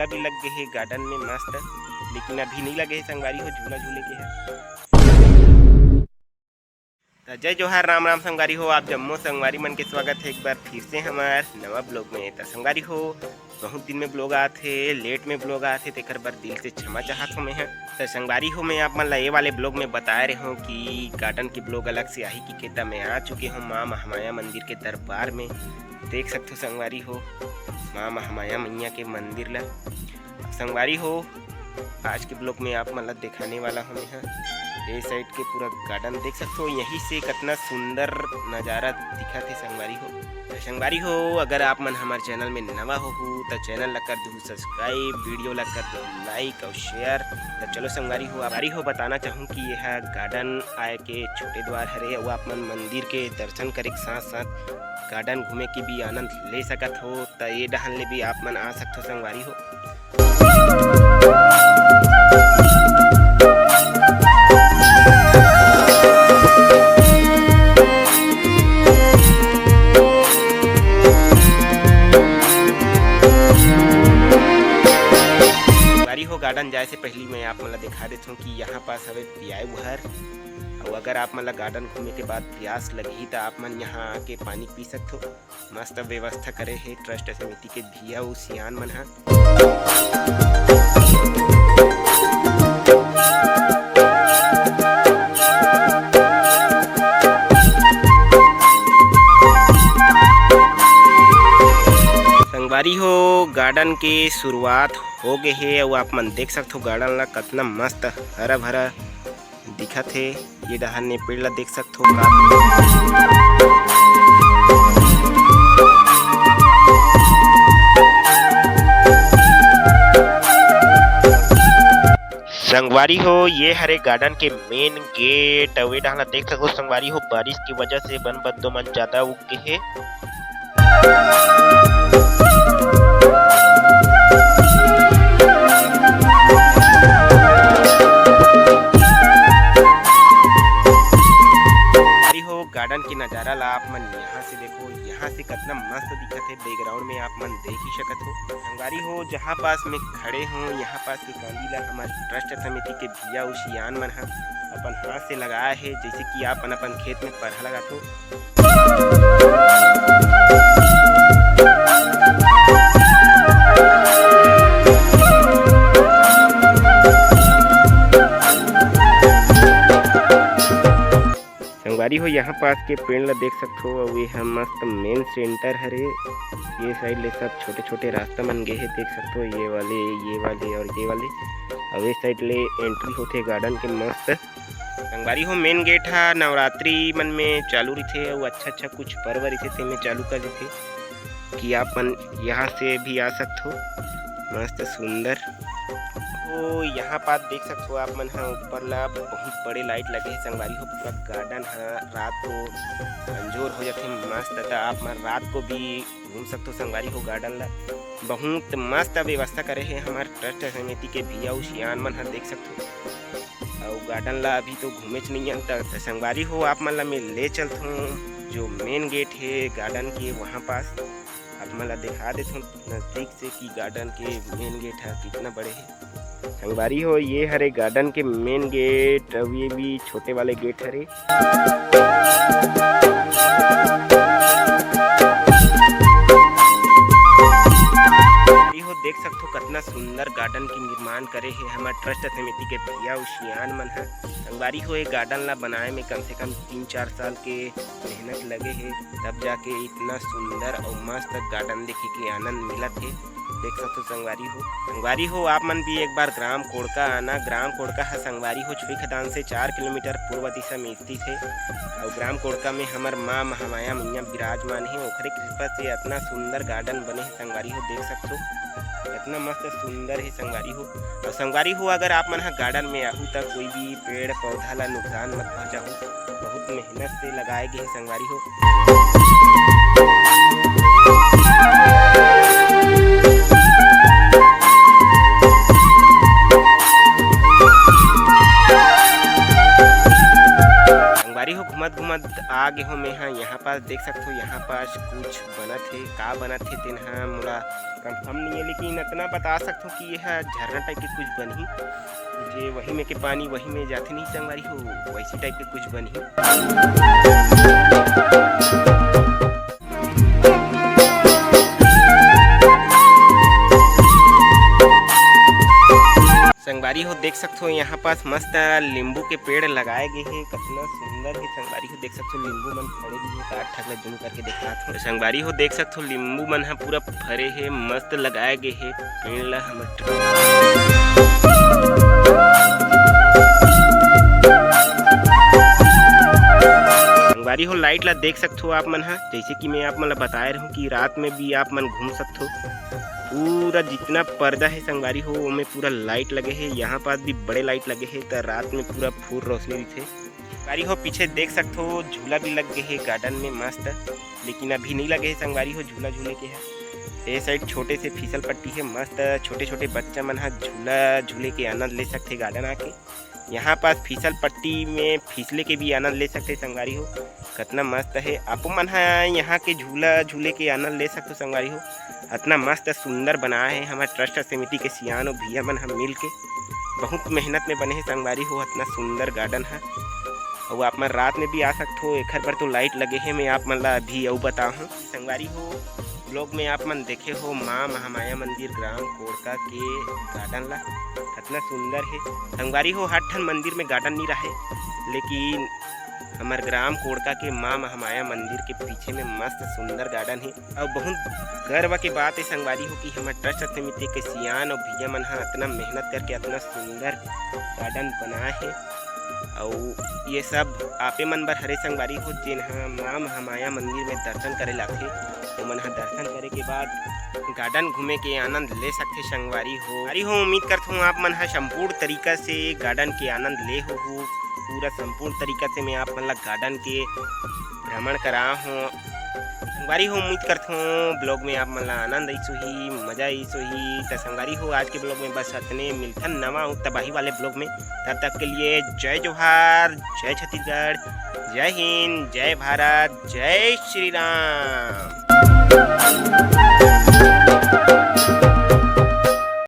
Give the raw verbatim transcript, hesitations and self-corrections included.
झूला भी लग गए हे गार्डन में मस्त, लेकिन अभी नहीं लगे हे संगवारी हो झूला झूले के है। तो जय जोहार, राम राम संगवारी हो, आप जम्मो संगवारी मन के स्वागत है एक बार फिर से हमार नवा ब्लॉग में। तो संगवारी हो, बहुत दिन में ब्लॉग आत हे, लेट में ब्लॉग आत हे, तेकर बर दिल से क्षमा चाहत हो मैं ह। तो संगवारी हो, मैं आप मन ला ये वाले ब्लॉग में बताए रहे हूँ कि गार्डन के ब्लॉग अलग से आही कि केता मैं आ चुके हूँ माँ महामाया मंदिर के दरबार में। देख सकथो संगवारी हो, माँ महामाया मैया के मंदिर ला। संगवारी हो, आज के ब्लॉग में आप मन ला दिखाने वाला हूँ मैं ह। ये साइड के पूरा गार्डन देख सकथो, यहीं से कितना सुंदर नज़ारा दिखत हे संगवारी हो। तो संगवारी हो, अगर आप मन हमारे चैनल में नवा हो, हो तो चैनल ला कर दू सब्सक्राइब, वीडियो ला कर दू लाइक और शेयर। तो चलो संगवारी हो, आप हो बताना चाहूँ कि यह गार्डन आए के छोटे द्वार हरे, वो आप मन मंदिर के दर्शन करे के साथ साथ गार्डन घूमे के भी आनंद ले सकत हो। तो ये डहन ले भी आप मन आ सकथो संगवारी हो। संगवारी हो, गार्डन जाए से पहली मैं आप मन ला दिखा देथों कि यहाँ पास हवे पियाय घर। अउ अगर आप मन ला गार्डन घूमे के बाद प्यास लगही, त आप मन यहाँ आके पानी पी सकथो। मस्त व्यवस्था करे हे ट्रस्ट समिति के भैया अउ सियान मन ह। संगवारी हो, गार्डन के शुरुआत हो गए हे अउ आप मन देख सकथो गार्डन ला, कतना मस्त हरा भरा दिखत हे। ये डहर ने पेड़ ला देख सकथो का। संगवारी हो, ये हरे गार्डन के मेन गेट। अउ ये डहर ला देख सकथो संगवारी हो, बारिश की वजह से बन बद्दो मन ज्यादा उग गे हे। संगवारी हो, गार्डन के नजारा ला आप मन यहाँ से देखो, यहाँ से कितना मस्त दिखत हे बैकग्राउंड में, आप मन देख ही सकत हो। संगवारी हो, जहाँ पास मैं खड़े हूँ, यहाँ पास के कांदी ला हमारे ट्रस्ट समिति के भैया अउ सियान मन ह अपन हाथ से लगाए हे, जैसे कि आप अपन, अपन खेत में परहा लगाथो। संगवारी हो, यहाँ पास के पेड़ ला देख सकथो, अउ ये ह मस्त मेन सेंटर हरे। ये साइड ले सब छोटे-छोटे रास्ता मन गे हे, देख सकथो, ये वाले, ये वाले और ये वाले। अउ ये साइड ले एंट्री होथे गार्डन के मस्त। संगवारी हो, मेन गेट ह नवरात्रि मन में चालू रहिथे अउ अच्छा-अच्छा कुछ पर्व रहिथे, तेमे चालू कर देथे कि आप मन यहाँ से भी आ सकथो। मस्त सुंदर। तो यहाँ पास देख सकथो आप मन ह ऊपर ला बहुत बड़े लाइट लगे हे संगवारी हो, पूरा गार्डन ह रात को अंजोर हो जाथे मस्त। त आप मन रात को भी घूम सकथो संगवारी हो गार्डन ला। बहुत मस्त व्यवस्था करे हे हमार ट्रस्ट समिति के भैया अउ सियान मन ह, देख सकथो। अउ गार्डन ला अभी तो घूमेच नइ हन, त, त संगवारी हो, आप मन ला मैं ले चलथों जो मेन गेट हे गार्डन के, वहाँ पास आप मन ला दिखा देथों नजदीक से कि गार्डन के मेन गेट ह कितना बड़े हे। संगवारी हो, ये हरे गार्डन के मेन गेट, अउ ये भी छोटे वाले गेट हरे। संगवारी हो, देख सकथो कतना सुंदर गार्डन के निर्माण करे हे हमर ट्रस्ट समिति के भैया अउ सियान मन ह। संगवारी हो, ये गार्डन ला बनाए में कम से कम तीन चार साल के मेहनत लगे हे, तब जाके इतना सुंदर अउ मस्त गार्डन देखे के आनंद मिलत हे। देख सकथो संगवारी हो, संगवारी हो, आप मन भी एक बार ग्राम कोड़का आना। ग्राम कोड़का ह संगवारी हो छुई खदान से चार किलोमीटर पूर्व दिशा में स्थित हे। अउ ग्राम कोड़का में हमर माँ महामाया मैया विराजमान हे, ओखरे कृपा से इतना सुंदर गार्डन बने हे संगवारी हो, देख सकथो। इतना मस्त सुंदर हे संगवारी हो। अउ संगवारी हो, अगर आप मन ह गार्डन में आहू त कोई भी पेड़ पौधा ला नुकसान मत पहुंचाहू, बहुत मेहनत से लगाए गे हे संगवारी हो। संगवारी देखो, घुमत घुमत आ गे हो मैं हा यहाँ पास। देख सकथो, यहाँ पास कुछ बनत हे, का बनत हे तेन हा मोला कंफर्म नहीं है, लेकिन इतना बता सकथो कि यह झरना टाइप के कुछ बनही, जे वही में के पानी वही में जाथे नहीं संगवारी हो, वैसी टाइप के कुछ बनही। संगवारी हो, देख सकथो, यहाँ पास मस्त नींबू के पेड़ लगाए गए हे। कतना सुंदर हे संगवारी हो, देख सकथो, नींबू मन फरे भी हे। काट ठाक ला zoom करके दिखात हो संगवारी हो, देख सकथो, नींबू मन ह पूरा फरे हे, मस्त लगाए गए हे पेड़ ला हमर। संगवारी हो, लाइट ला देख सकथो आप मन ह, जैसे कि मैं आप मन ला बताए रहूं कि रात में भी आप मन घूम सकथो। पूरा जितना पर्दा हे संगवारी हो, ओमे पूरा लाइट लगे हे। यहाँ पास भी बड़े लाइट लगे हे, त रात में पूरा फुल रोशनी दिखे। संगवारी हो, पीछे देख सकथो, झूला भी लग गए हे गार्डन में मस्त, लेकिन अभी नहीं लगे हे संगवारी हो झूला झूले के हे। ए साइड छोटे से फिसल पट्टी हे, मस्त छोटे छोटे बच्चा मन ह झूला झूले के आनंद ले सकथे गार्डन आके। यहाँ पास फिसल पट्टी में फिसले के भी आनंद ले सकथे संगवारी हो। कतना मस्त हे, आपो मन ह यहाँ के झूला झूले के आनंद ले सकथो संगवारी हो। अतना मस्त सुंदर बनाए हे हमर ट्रस्ट समिति के सियान अउ भैया मन ह मिल के। बहुत मेहनत में बने हे संगवारी हो, अतना सुंदर गार्डन ह। अउ आप मन रात में भी आ सकथो, एखर बर तो लाइट लगे हे। मैं आप मन ला अभी अउ बताहूँ संगवारी हो, ब्लॉग में आप मन देखे हो माँ महामाया मंदिर ग्राम कोड़का के गार्डन ला, कतना सुंदर हे संगवारी हो। हर ठन मंदिर में गार्डन नहीं रहे, लेकिन हमर ग्राम कोड़का के माँ महामाया मंदिर के पीछे में मस्त सुंदर गार्डन हे। अउ बहुत गर्व के बात हे संगवारी हो कि हमर ट्रस्ट समिति के सियान अउ भैया मन ह अतना मेहनत करके अतना सुंदर गार्डन बनाए हे। अउ ये सब आपे मन बर हरे संगवारी हो, जेन ह माँ महामाया मंदिर में दर्शन करे लाथे, ओमन ह दर्शन करे के बाद गार्डन घूमे के आनंद ले सकथे संगवारी हो। अरे हो, उम्मीद करथूं आप मन ह संपूर्ण तरीका से गार्डन के आनंद ले हो, हो। पूरा संपूर्ण तरीका से मैं आप मन ला गार्डन के भ्रमण करा हूँ। संगवारी हो, उम्मीद करथूं ब्लॉग में आप मन ला आनंद आइस होही, मजा आइस होही। त संगवारी हो, आज के ब्लॉग में बस अतने, मिलथन नवा अउ तबाही वाले ब्लॉग में। तब तक के लिए जय जोहार, जय छत्तीसगढ़, जय हिंद, जय भारत, जय श्री राम।